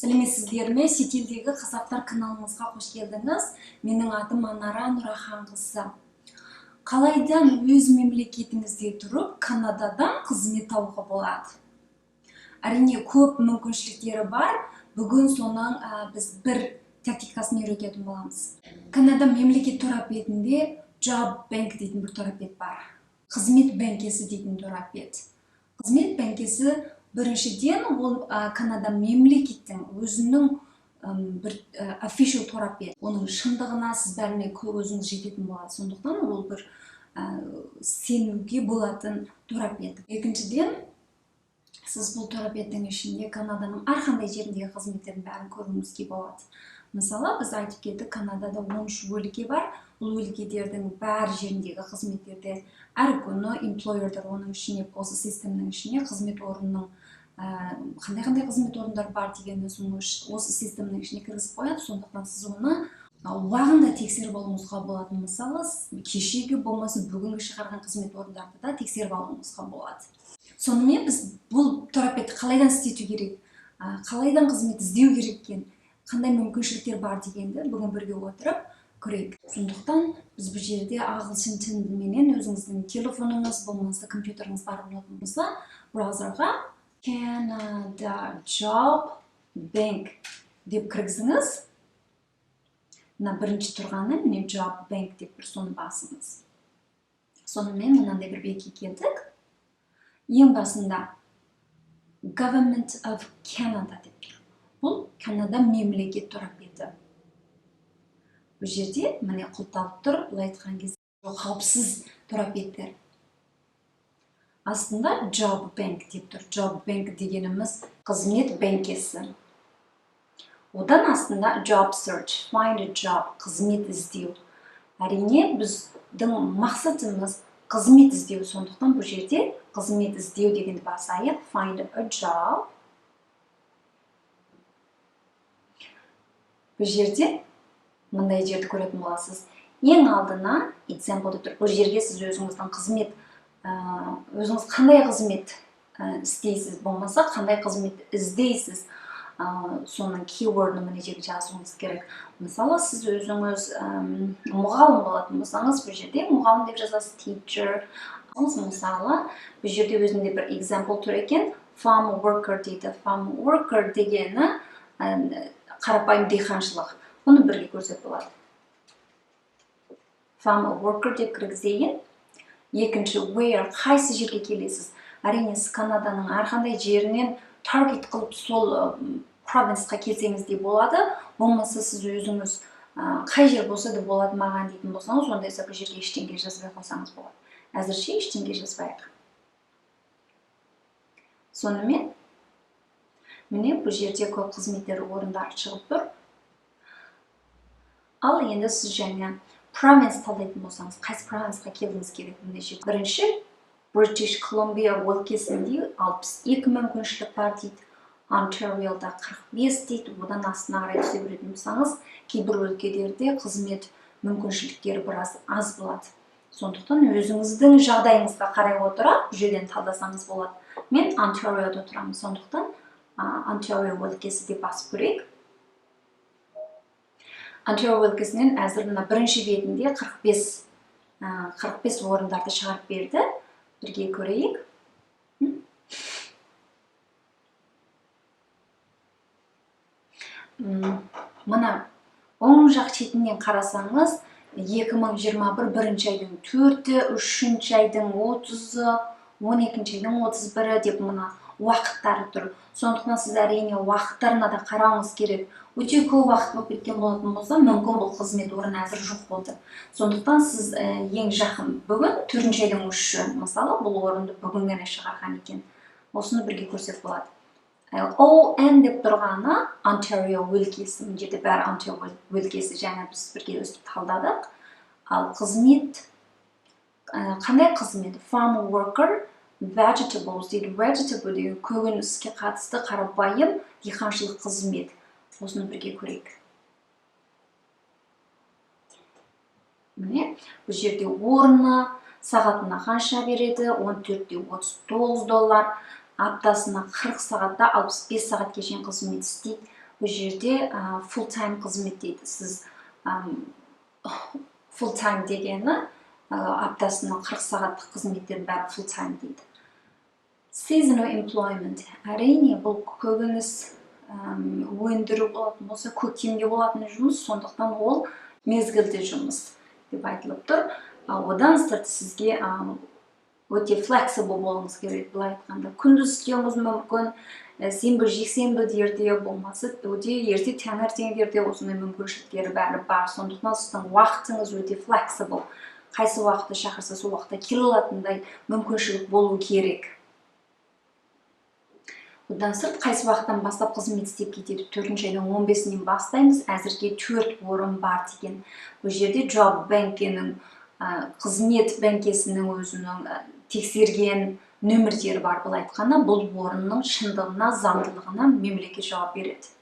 Сәлеметсіздер ме, шетелдегі қазақтар каналымызға қош келдіңіз. Менің атым Анара Нұраханқызы. Қалайдан өз мемлекетіңізде тұрып, Канададан қызмет табуға болады? Әрине, көп мүмкіншіліктері бар. Бүгін соның біз бір тактикасын үйрететін боламыз. Канада мемлекет торап бетінде Job Bank дейтін бір торап бет бар. Қызмет бәнкесі дейтін торап бет. Қызмет бәнкесі біріншіден ол Канада мемлекеттің өзінің бір official торап бет. Оның шындығына сіз бәріне көзіңіз жететін болады. Сондықтан ол бір сенуге болатын торап бет. Екіншіден, сіз бұл торап беттің ішінде Канаданың әрқандай жеріндегі қызметтердің бәрін көруіңізге болады. Мысалы, біз айтып кеттік, Канадада 13 өлке бар. Бұл өлкелердің бәр жеріндегі қызметтерде әр күні employer'дар оның ішіне, осы системнің ішіне қызмет орнының, қандай-қандай қызмет орындар бар дегенді соның осы системнің ішіне кіргізіп қояды. Сондықтан сіз оны уағында тексеріп алуыңызға болады. Мысалы, кешегі болмаса бүгінгі шығарған қызмет орындарды да тексеріп алуыңызға болады. Сонымен біз бұл торап бетті қалайдан істету керек, қалайдан қызмет іздеу керек екен, қандай мүмкіншіліктер бар дегенді бүгін бірге отырып көрейік. Сондықтан біз бұл жерде ағылшын тіліменен өзіңіздің телефоныңыз болмаса компьютеріңіз бар болатын болса, браузерға Canada Job Bank деп кіргізіңіз. Мына бірінші тұрғаны міне Job Bank деп бір соны басыңыз. Сонымен мынандай бір бетке келдік. Ең басында Government of Canada деп тұр. Бұл Канада мемлекет торап беті. Бұл жерде міне құлыпталып тұр, былай айтқан кезде қауіпсіз торап беттер. Астында Job Bank деп тұр. Job Bank дегеніміз қызмет бәнкесі. Одан астында Job Search, Find a Job, қызмет іздеу. Әрине, біздің мақсатымыз қызмет іздеу, сондықтан бұл жерде қызмет іздеу дегенді басайық. Find a Job. Бұл жерде мындай жерді көретін боласыз. Ең алдына example деп тұр. Бұл жерге сіз өзіңіздің қызмет, өзіңіз қандай қызмет істейсіз, болмаса қандай қызмет іздейсіз, соның keyword-ын мына жерге жазуыңыз керек. Мысалы, сіз өзіңіз мұғалім болатын болсаңыз, бұл жерде мұғалім деп жазасыз, teacher. Мысалы, бұл жерде өзінде бір example тұр екен, farm worker дейді. Farm worker дегені қарапайым диқаншылық. Бұны бірге көрсек болады. Farm worker деп кіргізейін. Екінші, where, қайсы жерге келесіз? Әрине, сіз Канаданың әрқандай жерінен таргет қылып сол провинсқа келсеңіз де болады. Болмаса сіз өзіңіз қай жер болса да болады маған дейтін болсаңыз, онда бұл жерге ештеңе жазбай қойсаңыз болады. Әзірше ештеңе жазбайық. Сонымен міне бұл жерде көп қызметтер орындары шығып тұр. Ал енді сіз жаңа провинс талдайтын болсаңыз, қайсы провинсқа келгіңіз келеді? Мына жерде бірінші British Columbia өлкесінде 62 мүмкіншілік бар дейді. Онтариода 45 дейді. Одан астына қарай түсе беретін болсаңыз, кейбір өлкелерде қызмет мүмкіншіліктері біраз аз болады. Сондықтан өзіңіздің жағдайыңызға қарай отыра бұл жерден талдасаңыз болады. Мен Онтариода тұрамын, сондықтан Онтарио өлкесі деп басып көрейік. Онтарио өлкесінен әзір мына бірінші бетінде 45 орындарды шығарып берді. Бірге көрейік. Мына оң жақ шетінен қарасаңыз, 2021 бірінші айдың 4-і, үшінші айдың 30-ы, 12-ші айдың 31-і деп мына уақыттары тұр. Сондықтан сіз әрине уақыттарына да қарауыңыз керек. Өте көп уақыт болып кеткен болатын болса, мүмкін бұл қызмет орны әзір жоқ болды. Сондықтан сіз ең жақын бүгін төртінші айдың 3-і, мысалы, бұл орынды бүгін ғана шығарған екен. Осыны бірге көрсек болады. ON деп тұрғаны Онтарио өлкесі. Мына жерде бәрі Онтарио өлкесі, жаңа біз бірге өстіп талдадық. Ал қызмет, қандай қызмет? Farm worker, vegetables дейді. Vegetable деген көкөніске қатысты қарапайым диқаншылық қызмет. Осыны бірге көрейік. Міне, бұл жерде орны, сағатына қанша береді? Он төртте отыз тоғыз доллар. Аптасына 40 сағатта 65 сағатқа шейін қызмет істейді. Бұл жерде full time қызмет дейді. Сіз full time дегені аптасына 40 сағаттық қызметтердің бәрі full time дейді. Seasonal employment, әрине, бұл көкөніс өндіру болатын болса, көктемде болатын жұмыс, сондықтан ол мезгілді жұмыс деп айтылып тұр. Одан сырт сізге өте flexible болуыңыз керек, былай айтқанда, күндіз істеуіңіз мүмкін, сенбі, жексенбілерде, болмаса өте ерте таңертеңдерде, осындай мүмкіншіліктері бәрі бар. Сондықтан сіздің уақытыңыз өте flexible, қайсы уақытта шақырса, сол уақытта келе алатындай мүмкіншілік болу керек. Одан сырт қайсы уақыттан бастап қызмет істеп кетеді? 4-айдың 15-інен бастаймыз, әзірге төрт орын бар деген. Бұл жерде Job Bank-інің, қызмет бәнкесінің өзінің тексерген нөмірдері бар. Былай айтқанда, бұл орынның шындығына, заңдылығына мемлекет жауап береді.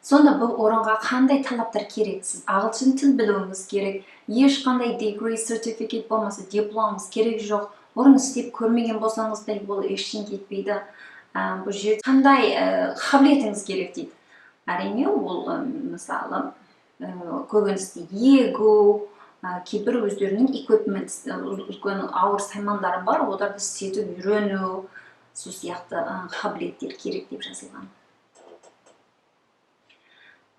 Сонда бұл орынға қандай талаптар керек? Сіз ағылшын тіл білуіңіз керек, ешқандай degree, certificate болмаса дипломыңыз керек жоқ. Бұрын істеп көрмеген болсаңыз да, бұл ештеңе етпейді. Бұл жерде қандай қабілетіңіз керек дейді? Әрине, ол мысалы, көкөністі егу, кейбір өздерінің equipment, үлкен ауыр саймандары бар, оларды істетіп үйрену, сол сияқты қабілеттер керек деп жазылған.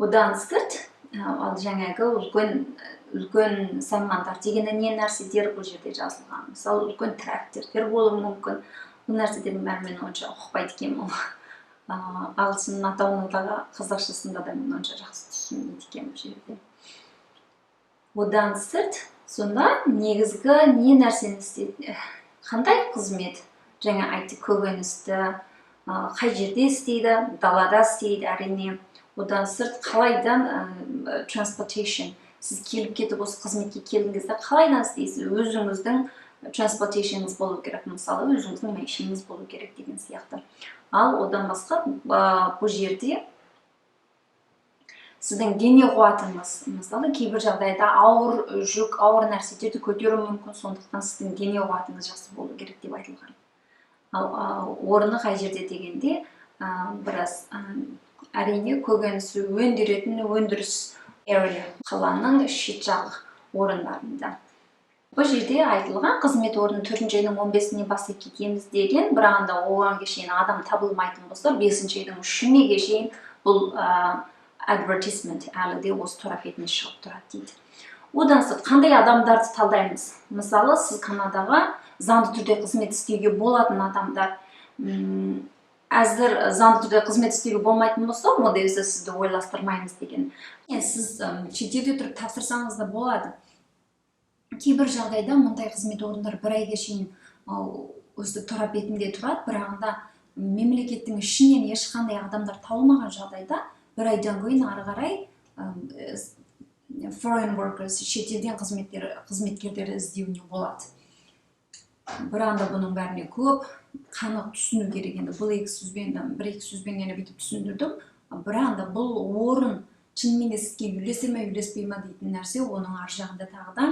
Одан сырт ал жаңағы үлкен үлкен саймандар дегені не нәрселер, бұл жерде жазылған. Мысалы, үлкен тракторлар болуы мүмкін. Бұл нәрселердің бәрін мен онша ұқпайды екенмін. Ол ағылшын атауына да, қазақшасында да мен онша жақсы түсінбейді екенмін бұл жерде. Одан сырт сонда негізгі не нәрсені істейді, қандай қызмет? Жаңа айттық, көкөністі қай жерде істейді? Далада істейді, әрине. Одан сырт қалайдан transportation, сіз келіп кетіп, осы қызметке келген кезде қалайдан істейсіз? Өзіңіздің transportation ыңыз болу керек, мысалы, өзіңіздің машинаңыз болу керек деген сияқты. Ал одан басқа бұл жерде сіздің дене қуатыңыз, мысалы, кейбір жағдайда ауыр жүк, ауыр нәрселерді көтеру мүмкін, сондықтан сіздің дене қуатыңыз жақсы болу керек деп айтылған. Ал орны қай жерде дегенде, біраз әрине, көкөніс өндіретін өндіріс area, қаланың шет жақ орындарында. Бұл жерде айтылған, қызмет орнын 4-айдың 15-іне бастап кетеміз деген, бірақ анда оған шейін адам табылмайтын болса, 5-айдың 3-іне шейін бұл advertisement әлі де осы торап бетіне шығып тұрады дейді. Одан сырт қандай адамдарды талдаймыз? Мысалы, сіз Канадаға заңды түрде қызмет істеуге болатын адамдар. Әзір заңды түрде қызмет істеуге болмайтын болса, онда біз сізді ойластырмаймыз деген. Сіз шетелде тұрып тапсырсаңыз да болады. Кейбір жағдайда мұндай қызмет орындары бір айға шейін өстіп торап бетінде тұрады, бірақ анда мемлекеттің ішінен ешқандай адамдар табылмаған жағдайда, бір айдан кейін ары қарай foreign workers, шетелден қызметкерлер іздеуіне болады. Бірақ анда бұның бәріне көп қанық түсіну керек. Енді бұл екі сөзбен, бір екі сөзбен ғана бүйтіп түсіндірдім, бірақ анда бұл орын шынымен де сізге үйлесе ме, үйлеспей ма дейтін нәрсе, оның ар жағында тағы да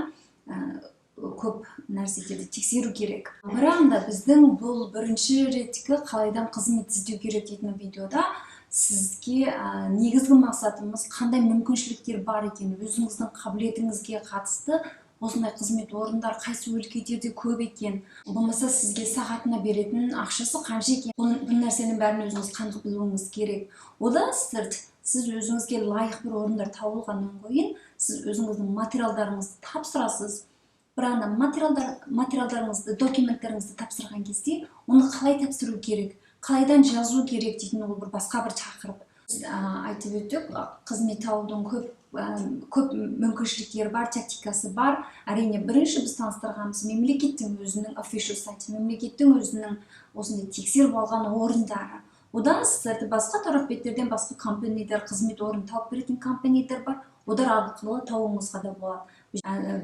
көп нәрселерді тексеру керек. Бірақ анда біздің бұл бірінші реттегі қалайдан қызмет іздеу керек дейтін видеода сізге негізгі мақсатымыз қандай мүмкіншіліктер бар екен, өзіңіздің қабілетіңізге қатысты осындай қызмет орындар қайсы өлкелерде көп екен, болмаса сізге сағатына беретін ақшасы қанша екен, бұл нәрсенің бәрін өзіңіз қанық білуіңіз керек. Одан сырт сіз өзіңізге лайық бір орындар табылғаннан кейін, сіз өзіңіздің материалдарыңызды тапсырасыз. Бірақ анда материалдарыңызды, документтеріңізді тапсырған кезде оны қалай тапсыру керек, қалайдан жазу керек дейтін, ол бір басқа бір тақырып. Біз айтып өттік, қызмет табудың көп мүмкіншіліктері бар, тактикасы бар. Әрине, бірінші біз таныстырғанымыз мемлекеттің өзінің official сайты, мемлекеттің өзінің осындай тексеріп алған орындары. Одан сырт басқа тарап беттерден басқа компаниялар, қызмет орнын тауып беретін компаниялар бар, олар арқылы табуыңызға да болады.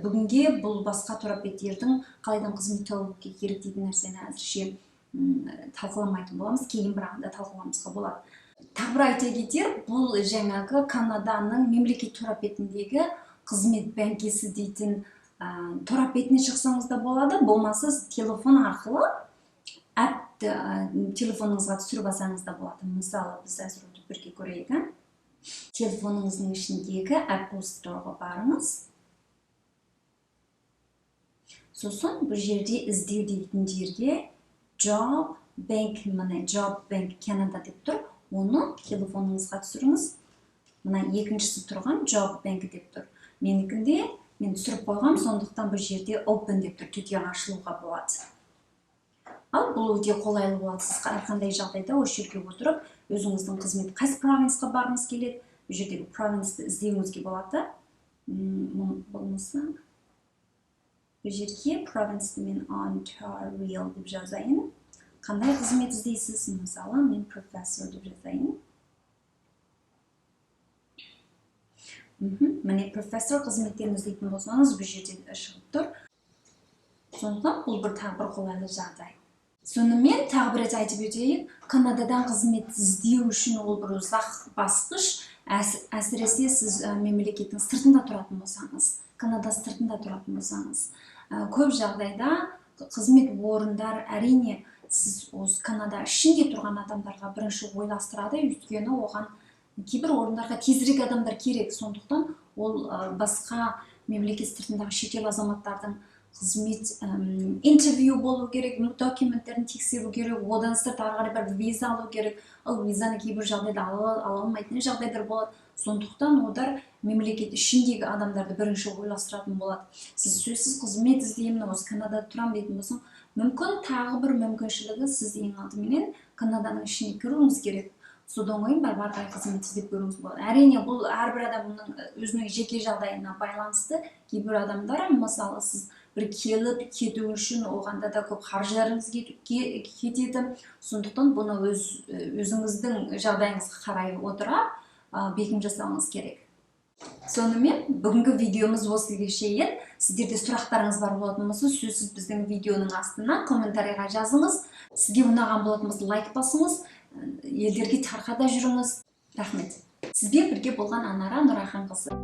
Бүгінге бұл басқа торап беттердің қалайдан қызмет табу керек дейтін нәрсені әзірше талқыламайтын боламыз, кейін бірақ анда талқылауымызға болады. Тағы бір айта кетер, бұл жаңағы Канаданың мемлекет торап бетіндегі қызмет бәнкесі дейтін торап бетіне шықсаңыз да болады, болмаса сіз телефон арқылы app ті телефоныңызға түсіріп алсаңыз да болады. Мысалы, біз әзір Бірге көрейік. Телефоныңыздың ішіндегі Apple Store'ға барыңыз. Сосын бұл жерде іздеу дейтін жерге Job Bank, міне, Job Bank Canada деп тұр. Оны телефоныңызға түсіріңіз. Мына екіншісі тұрған Job Bank деп тұр. Менікінде мен түсіріп қойғам, сондықтан бұл жерде Open деп тұр, төте ашылуға болады. Ал бұл өте қолайлы болады. Сіз әрқандай жағдайда осы жерге отырып, өзіңіздің қызмет қайсы провинцқа барғыңыз келеді, бұл жердегі провинцті іздеуіңізге болады. Болмаса бұл жерге провинцті мен Ontario деп жазайын. Қандай қызмет іздейсіз? Мысалы, мен профессор деп жазайын. Міне, профессор қызметтерін іздейтін болсаңыз, бұл жерде шығып тұр. Сондықтан бұл бір тағы бір қолайлы жағдай. Сонымен тағы бір рет айтып өтейін, Канададан қызмет іздеу үшін ол бір ұзақ басқыш. Әсіресе сіз мемлекеттің сыртында тұратын болсаңыз, Канада сыртында тұратын болсаңыз, көп жағдайда қызмет орындар, әрине, сіз осы Канада ішінде тұрған адамдарға бірінші ойластырады, өйткені оған кейбір орындарға тезірек адамдар керек. Сондықтан ол басқа мемлекет сыртындағы шетел азаматтардың қызмет интервью болу керек, документтерін тексеру керек, одан сырт ары қарай бір виза алу керек. Ал визаны кейбір жағдайда ала алмайтын жағдайлар болады. Сондықтан олар мемлекет ішіндегі адамдарды бірінші ойластыратын болады. Сіз сөзсіз қызмет іздеймін, осы Канадада тұрамын дейтін болсаң, мүмкін тағы бір мүмкіншілігі, сіз ең алдыменен Канаданың ішіне кіруіңіз керек. Содан кейін барып ары қарай қызмет іздеп көруіңіз болады. Әрине, бұл әрбір адамның өзінің жеке жағдайына байланысты. Кейбір адамдар, мысалы, сіз бір келіп кету үшін оғанда да көп қаржыларыңыз кетеді. Сондықтан бұны өзіңіздің жағдайыңызға қарай отыра, бекім жасауыңыз керек. Сонымен бүгінгі видеомыз осыға шейін. Сіздерде сұрақтарыңыз бар болатын болса, сөзсіз біздің видеоның астына комментарийға жазыңыз. Сізге ұнаған болатын болса, лайк басыңыз, елдерге тарқата жүріңіз. Рахмет. Сізбен бірге болған Анара Нұраханқызы.